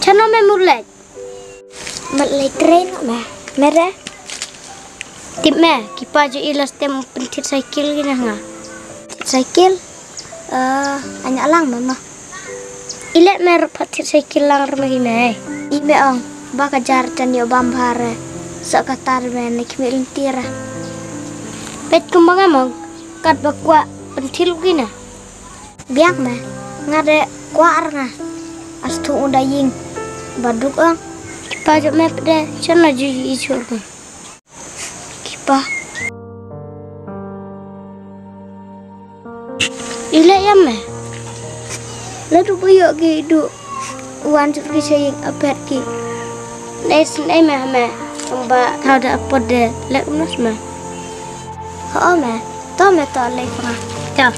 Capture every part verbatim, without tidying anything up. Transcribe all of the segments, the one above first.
Tano me murlek. Mat lei train me. Mere. Tip me, ki pa ju i last time pynthit cycle ki na nga. Cycle? Eh, anya lang me ma. Ile me rup pynthit cycle lang rme ki me. I me ong, ba ka jar tan yo bam bhare. Sa ka tar me ne ki me lentira. Pet kumbang among, kat ba kwa pynthit ki na. Biang me, nga de kwah ar nga. As tu unda ying. Baduk ang. Kipa jok me pede, chana ju i chur me. Kipa. Ile ya me. Ladu bu yok ki du. Wan jok ki chaying apet ki. Nes ne me me. Amba kau da apot de. Lek unos me. Ho me. To me to lek nga. To.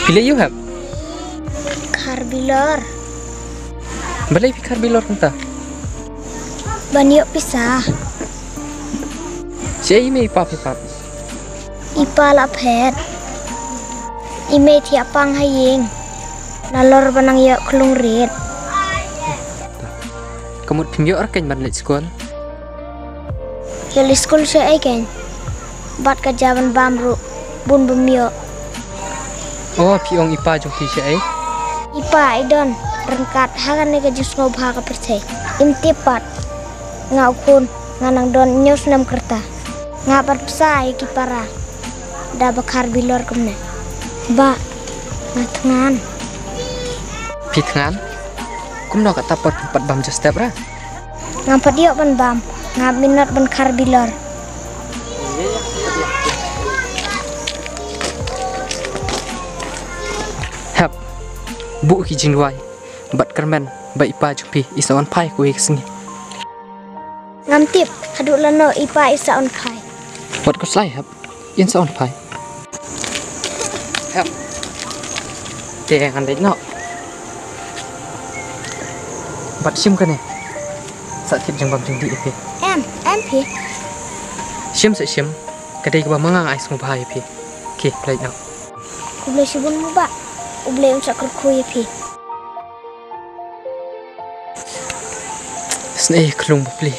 Phi leh ïu hep? Khar bilor. Balei phi khar bilor kumta? Ban ïoh pisa. Shaei i mei i pa phi pat? I pa la phet. I mei thiah pang ha ïing. Nalor ba nang ïoh khlung rit. Ka mut phim ïoh re keiñ ban leit skul? Ïoh leit skul shaei keiñ. Bad ka ja ban bam ruh bun bym ïoh. O, phi ong i pa jong phi shaei? I pa i don ryngkat ha kane ka jingsngewbha ka pyrthei. Im tip pat. Nga u khun, nga nang don hynñiew snem ka rta. Nga pat pisa ïa ki para. Da ba khar bilor kumne. Ba, nga thngan. Phi thngan? Kumno kata pat, pat bam ja step ra? Ngam pat ïoh ban bam, nga minot ban khar bilor. Hep, buh ki jingduwai bad kyrmen ba i pa jong phi i sa wan phai kawei ka sngi. Ngam tip, haduh lano i pa i sa wan phai. Wat khuslai hep. Yn sa wan phai. Hep. Te ngan leit noh. Bad shim kane. Sa tip jingbam jingdih ïa phi. Em, em phi. Shim sa shim. Ka dei kaba ma nga nga ai sngewbha ïa phi. Ki, leit noh. Khublei shibun mo bah. U Blei un sa kyrkhu ïa phi. Sngewbha khlung bapli.